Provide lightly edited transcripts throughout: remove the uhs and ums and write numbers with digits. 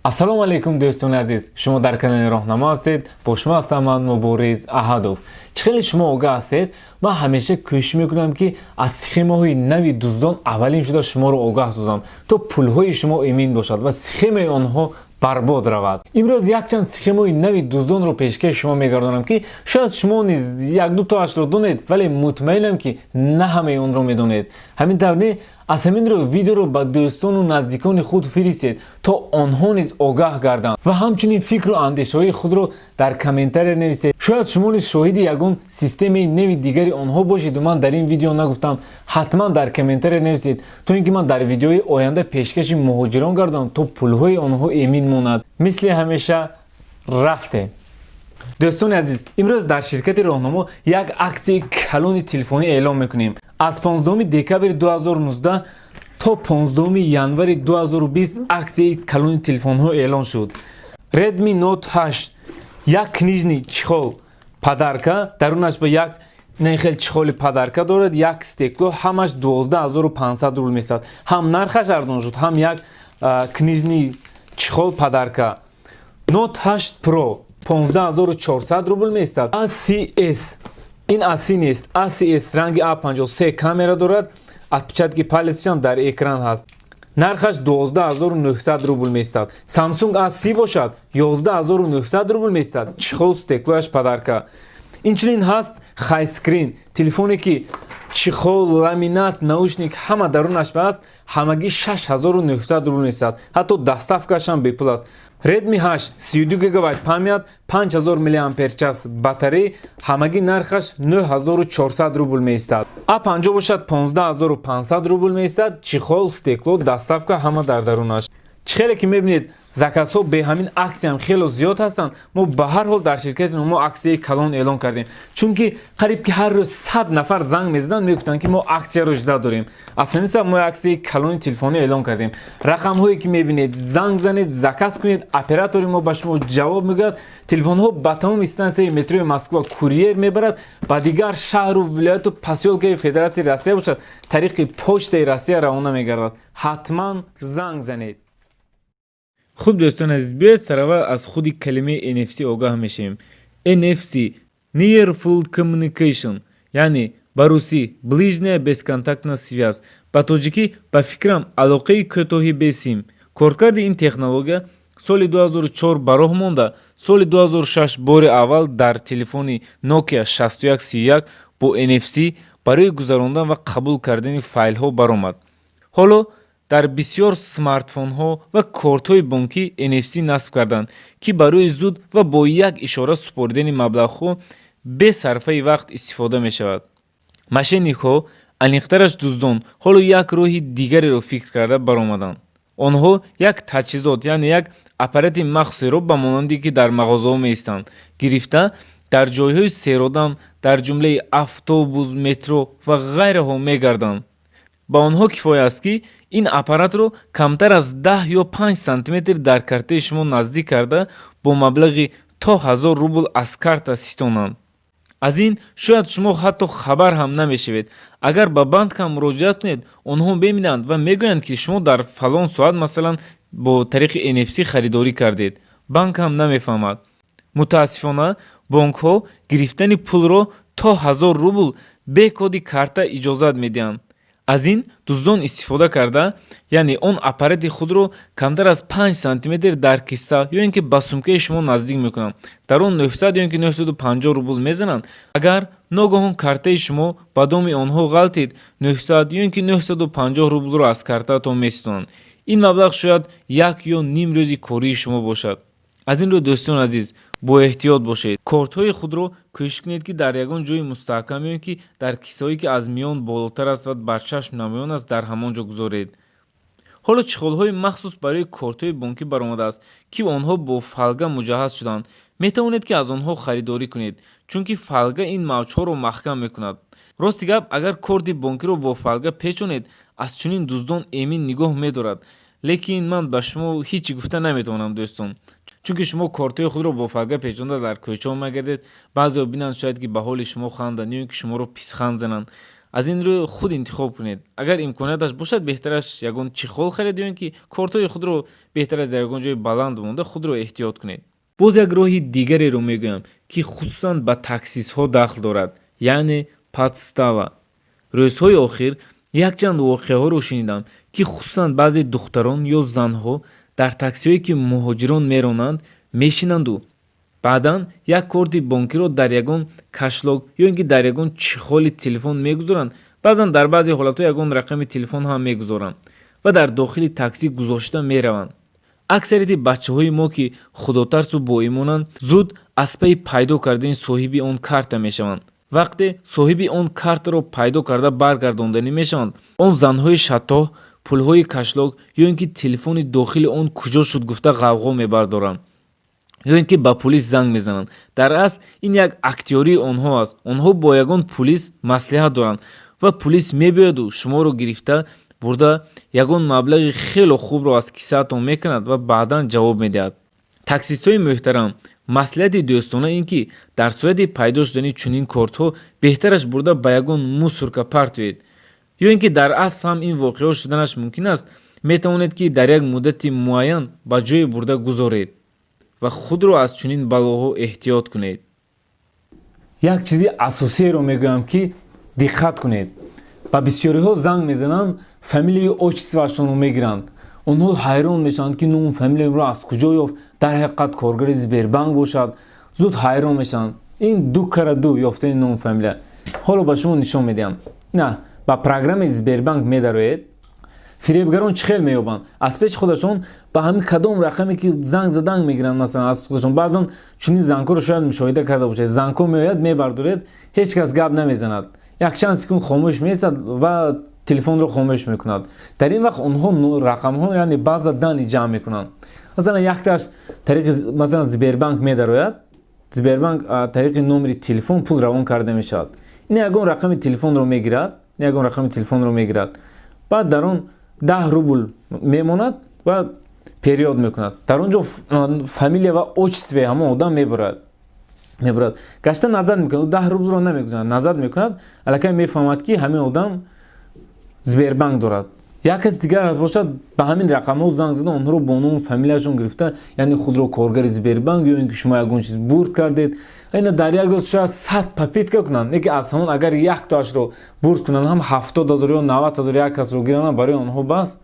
Ассалому алайкум, дӯстони азиз! Шумо дар канали Роҳнамо ҳастед. Бо шумо ҳастам ман, Мубориз Аҳадов. Чӣ хеле шумо огаҳ ҳастед, ман ҳамеша кӯшиш мекунам, ки аз схемаҳои нави дуздон аввалин шуда шуморо огаҳ созам, то пулҳои шумо эмин бошад ва схемаи онҳо барбод равад. Имрӯз якчанд схемаҳои нави дуздонро пешкаши шумо мегардонам, ки шояд шумо низ якду тоашро донед, вале мутмаинам, ки на ҳамаи онро медонед. Ҳамин тавр не? Аз ҳамин рӯ видеоро ба дӯстону наздикони худ фиристед, то онҳо низ огаҳ гарданд, ва ҳамчунин фикру андешаҳои худро дар комментария нависед. Шояд шумо низ шоҳиди ягон системаи нави дигари онҳо бошеду ман дар ин видео нагуфтам. Ҳатман дар комментария нависед, то ин ки ман дар видеои оянда пешкаши муҳоҷирон гардам, то пулҳои онҳо эмин монад. Мисли ҳамеша, рафтем. Дӯстони азиз, имрӯз дар ширкати Роҳнамо як аксияи калони телефонӣ эълон мекунем. Аз 15 декабри 2019 то 15 январи 2020 аксияи калони телефонҳо эълон шуд. Redmi Note 8, як книжный чехол подарка, дарунаш ба як хел чехоли подарка дорад, як стекло, ҳамаш 12 500 рубл месад. Ҳам нархаш арзон шуд, ҳам як книжный чехол подарка. Note 8 Pro 15 400 рубл меистад. ACS, ин AC нест, ACS, ранги A53, камера дорад, отпечатки палецшам дар экран ҳаст, нархаш 12 900 рубл меистад. Samsung A30 бошад, 11 900 рубл меистад, чехол, стеклояш подарка. Инчунин ҳаст хайскрин телефоне, ки чехол, ламинат, наушник ҳама дарунаш ҳаст, ҳамагӣ 6900 рубл меистад, ҳатто доставкашам бепул аст. Redmi 8, 32 гигабайт память, 5000 мАч батарея, ҳамагӣ нархаш 9400 рубл меистад. А50 бошад, 15 500 рубл меистад, чехол, стекло, доставка ҳама дар дарунаш. Чӣ хеле ки мебинед, заказҳо бе ҳамин аксиям хело зиёд ҳастанд. Мо ба ҳар ҳол дар ширкати мо аксияи калон эълон кардем, чунки қариб ки ҳар рӯз 100 нафар занг мезаданд, мегуфтанд, ки мо аксияро жда дорем. Аз ҳамин сабаб мо аксияи калони телефонӣ эълон кардем. Рақамҳое ки мебинед, занг занед, заказ кунед, оператори мо ба шумо ҷавоб мегӯяд. Телефонҳо ба тамоми стансияи метрои Москва курьер мебарад, ба дигар шаҳру вилояту посёлкаи Федератсияи Россия бошад, тариқи Почтаи Россия равона мегардад. Ҳатман занг занед. Хуб, дӯстони азиз, биёед сараввал аз худи калимаи NFC огаҳ мешавем. NFC — Near Field Communication, яъне ба русӣ ближняя бесконтактная связь, ба тоҷикӣ, ба фикрам, алоқаи кӯтоҳи бесим. Коркарди ин технология соли 2004 ба роҳ монда, соли 2006 бори аввал дар телефони Nokia 6131 бо NFC барои гузарондан ва қабул кардани файлҳо баромад. Ҳоло дар бисёр смартфонҳо ва кортҳои бонкӣ NFC насб карданд, ки барои зуд ва бо як ишора супоридани маблағҳо бе сарфаи вақт истифода мешавад. Мошенникҳо, аниқтараш дуздон, ҳоло як роҳи дигареро фикр карда баромаданд. Онҳо як таҷҳизот, яъне як аппарати махсусеро, ба монанде ки дар мағозаҳо меистанд, гирифта, дар ҷойҳои серодам, дар ҷумлаи автобус, метро ва ғайраҳо мегарданд. Ба онҳо кифоя аст, ки ин аппаратро камтар аз 10 ё 5 сантиметр дар картаи шумо наздик карда, бо маблағи то 1000 рубл аз карта ситонанд. Аз ин шояд шумо ҳатто хабар ҳам намешавед. Агар ба банк ҳам муроҷиат кунед, онҳо мебинанд ва мегӯянд, ки шумо дар фалон соат, масалан, бо тариқи NFC харидорӣ кардед. Банк ҳам намефаҳмад. Мутаассифона, бонкҳо гирифтани пулро то 1000 рубл бе коди карта иҷозат медиҳанд. Аз ин дуздон истифода карда, яъне он аппарати худро камтар аз 5 сантиметр дар киста ё ин ки ба сумкаи шумо наздик мекунанд, дар он 900 ё ин ки 950 рубл мезананд. Агар ногаҳон картаи шумо ба доми онҳо ғалтид, 900 ё ин ки 950 рублро аз картаатон меситонанд. Ин маблағ шояд як ё ним рӯзи кории шумо бошад. Аз ин рӯ, дӯстони азиз, боэҳтиёт бошед. Кортҳои худро кӯшиш кунед, ки дар ягон ҷои мустаҳкам ё ин ки дар киссаҳое, ки аз миён болотар аст ва бар чашм намоён аст, дар ҳамон ҷо гузоред. Ҳоло чехолҳои махсус барои кортҳои бонкӣ баромадааст, ки онҳо бо фольга муҷаҳҳаз шуданд. Метавонед, ки аз онҳо харидорӣ кунед, чунки фольга ин мавҷҳоро маҳкам мекунад. Рости гап, агар корти бонкиро бо фольга печонед, аз чунин дуздон эмин нигоҳ медорад, лекин ман ба шумо ҳеҷ чӣ гуфта наметавонам, дӯстон, чунки шумо кортҳои худро бо фольга печонда дар кӯчаҳо мегардед, баъзеҳо бинанд, шояд ки ба ҳоли шумо ханданд ё ин ки шуморо писханд зананд. Аз ин рӯ худ интихоб кунед. Агар имконияташ бошад, беҳтараш ягон чехол харед ё ин ки кортҳои худро беҳтараш дар ягон ҷои баланд монда худро эҳтиёт кунед. Боз як роҳи дигареро мегӯям, ки хусусан ба таксистҳо дахл дорад, яъне подстава. Рӯзҳои охир якчанд воқеаҳоро шунидам, ки хусусан баъзе духтарон ё занҳо дар таксиҳое, ки муҳоҷирон меронанд, мешинанду баъдан як корти бонкиро дар ягон кошелёк ё ин ки дар ягон чехоли телефон мегузоранд. Баъзан дар баъзе ҳолатҳо ягон рақами телефон ҳам мегузоранд ва дар дохили таксӣ гузошта мераванд. Аксарияти бачаҳои мо, ки худотарсу боимонанд, зуд аз пайи пайдо кардани соҳиби он карта мешаванд. Вақте соҳиби он картаро пайдо карда баргардонданӣ мешаванд, он занҳои шаттоҳ пулҳои кошелёк ё ин ки телефони дохили он куҷо шуд гуфта ғавғо мебардоранд ё ин ки ба пулис занг мезананд. Дар асл ин як актёрии онҳо аст. Онҳо бо ягон пулис маслиҳат доранд ва пулис мебиёяду шуморо гирифта бурда ягон маблағи хело хубро аз кисаатон мекунад ва баъдан ҷавоб медиҳад. Таксистҳои муҳтарам, маслиҳати дӯстона ин ки дар сурати пайдо шудани чунин кортҳо беҳтараш бурда ба ягон мусорка партоед, ё ин ки дар асл ҳам ин воқеаҳо шуданаш мумкин аст, метавонед, ки дар як муддати муайян ба ҷое бурда гузоред ва худро аз чунин балоҳо эҳтиёт кунед. Як чизи асосиеро мегӯям, ки диққат кунед. Ба бисёриҳо занг мезананд, фамилияю отчествоашонро мегиранд. Онҳо ҳайрон мешаванд, ки ному фамилияро аз куҷо ёфт, дар ҳақиқат коргари Сбербанк бошад. Зуд ҳайрон мешаванд. Ин ду кара ду ёфтани ному фамилия. Ҳоло ба шумо нишон медиҳам. На ба программаи Сбербанк медароед. Фиребгарон чӣ хел меёбанд? Аз пеши худашон ба ҳамин кадом рақаме ки занг задан мегиранд, масалан, аз худашон. Баъзан чунин зангҳоро шояд мушоҳида карда бошед. Зангҳо меояд, мебардоред, ҳеҷ кас гап намезанад, якчанд секунд хомӯш меистад ва телефонро хомӯш мекунад. Дар ин вақт онҳо рақамҳо, яъне база данных ҷамъ мекунанд. Масалан, якташ тариқи, масалан, Сбербанк медарояд. Сбербанк тариқи номери телефон пул равон карда мешавад. Ин ягон рақами телефонро мегирад, ягон рақами телефонро мегирад, баъд дар он 10 рубл мемонад ва перевод мекунад. Дар он ҷо фамилия ва отчествои ҳамон одам мебарад. Гашта назар мекунад, 10 рублро намегузорад, назар мекунад, аллакай мефаҳмад, ки ҳамин одам Сбербанк дорад. Як каси дигар бошад, ба ҳамин рақамҳо занг зада, онҳоро бо ному фамилияшон гирифта, яъне худро коргари Сбербанк ё ин ки шумо ягон чиз бурд кардед. Ина дар як рӯз шояд 100 попытка кунанд, не ки аз ҳамон агар яктоашро бурд кунанд ҳам, 70 000 ё 90 000 як касро гиранд, барои онҳо бас.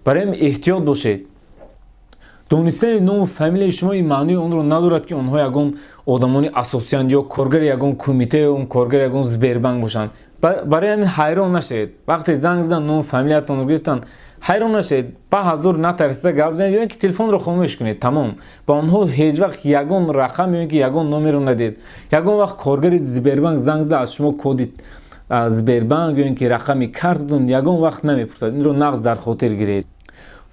Барои ҳамин эҳтиёт бошед. Донистани ному фамилияи шумо ин маънии онро надорад, ки онҳо ягон одамони асосиянд ё коргари ягон кумита ё коргари ягон Сбербанк бошанд. Барои ҳамин ҳайрон нашавед. Вақте занг задан, ному фамилиятонро гирифтанд, ҳайрон нашавед, ба ҳазур натарсида гап занед ё ин ки телефонро хомӯш кунед, тамом. Ба онҳо ҳеҷ вақт ягон рақам ё ин ки ягон номерро надиҳед. Ягон вақт коргари Сбербанк занг зада аз шумо коди Сбербанк ё ин ки рақами картатон ягон вақт намепурсад. Инро нағз дар хотир гиред.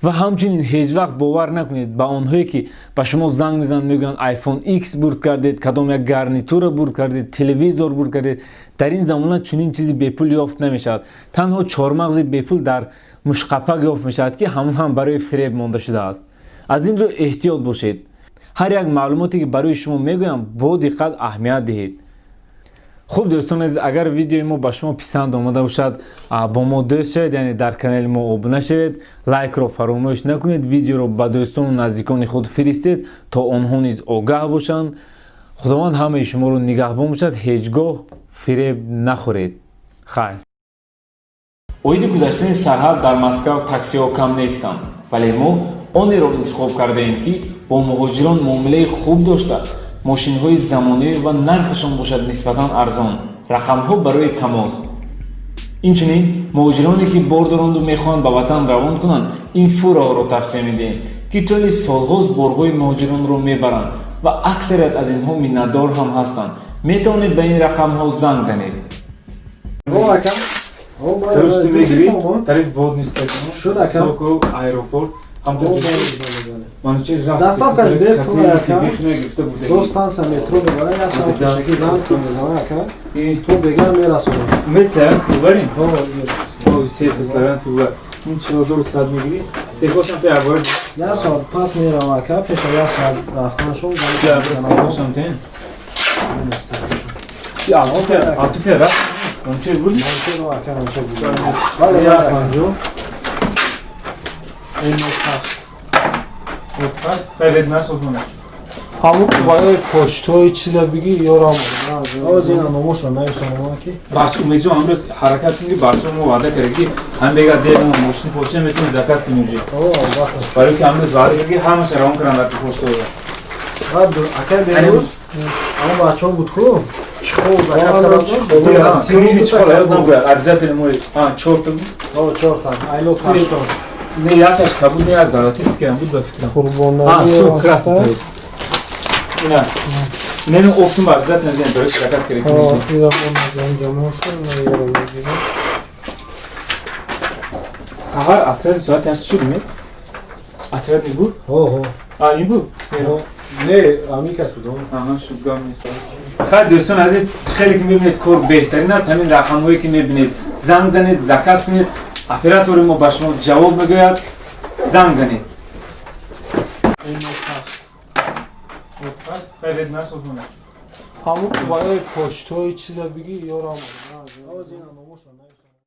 Ва ҳамчунин ҳеҷ вақт бовар накунед ба онҳое, ки ба шумо занг мезананд, мегӯянд: iPhone X бурд кардед, кадом як гарнитура бурд кардед, телевизор бурд кардед. Дар ин замона чунин чизи бепул ёфт намешавад. Танҳо чормағзи бепул дар мушқапак ёфт мешавад, ки ҳамон ҳам барои фиреб монда шудааст. Аз ин рӯ эҳтиёт бошед. Ҳар як маълумоте, ки барои шумо мегӯям, бо диққат аҳамият диҳед. Хуб, дӯстони азиз, агар видеои мо ба шумо писанд омада бошад, бо мо дӯст шавед, яъне дар канали мо обуна шавед, лайкро фаромӯш накунед, видеоро ба дӯстону наздикони худ фиристед, то онҳо низ огаҳ бошанд. Худованд ҳамаи шуморо нигаҳбон бошад. Ҳеҷ гоҳ фиреб нахӯред. Хайр. Оиди гузаштани сарҳад дар Москав таксиҳо кам нестанд, вале мо онеро интихоб кардаем, ки бо муҳоҷирон муомилаи хуб дошта, мошинҳои замонавӣ ва нархашон бошад нисбатан арзон. Рақамҳо барои тамос. Инчунин муҳоҷироне, ки бор доранду мехоҳанд ба ватан равон кунанд, ин фураҳоро тавсия медиҳем, ки тӯли солҳост борҳои муҳоҷиронро мебаранд ва аксарият аз инҳо миннатдор ҳам ҳастанд. Метавонед ба ин рақамҳо занг занед. Тариф водный стадион. Шуд, ака. Аэропорт. Доставкаш бепул, ака. До станция метро мебарад, як соат пешакӣ занг мезанад, ака, то бегар мерасонад. Мы Славянский бульвар? О, все это Славянский бульвар. Ну, чилодор сад мегири. Секошам те абор. Як соат пас мерава, ака, пеша як соат рафтанашон. Секошам те. Алтуфия, алтуфия рафт. Нонче буд? Нонче ро ака, нонче буд. Бале, Я бале, ака. 50. Ин 8. 8 хайрет нашофона. Ҳамун барои почтои чиза бигӣ, ёрам. Оз ина номошро нависонам ки. Бач, Умедҷон, ҳамрӯз ҳаракат кунем, ки бачаҳо мо ваъда кард, ки ҳам бега дер мо мошини почта метавонем заказ кунем уже. О, албатта. Барои ки ҳамрӯз ваъда кард, ки ҳамаша равон кунам дар почтаро. Баъд ака, берӯз ҳамон бачаҳо буд ку, чхол заказ кардам. Книжный чехол ёд набояд. Обязательно мо чорта буд. О, чорта. Айно 80. Не, якаш кабуд, не, аз золотистый ам буд, ба фикрам. Қурбоналӣ. Сур, красный. Ина. Не, ну оптом обязательно взяем, барои заказ кард книжный. Ҷамошо. Саҳар отряд соати 8 чӣ буд? Отряд не буд? Ҳо, ҳо. А, ин буд? Не, ҳамин кас буд. Аҳа, шуд, гап нест. Хайр, дӯстон азиз, хеле ки мебинед, кор беҳтарин аст. Ҳамин рақамҳое ки мебинед, занг занед, заказ кунед. Оператори мо ба шумо ҷавоб мегӯяд. Занг занед. Хайрет нашофона. Ҳамун барои почтои чиза бигӣ, ёрам. Оз ина номошро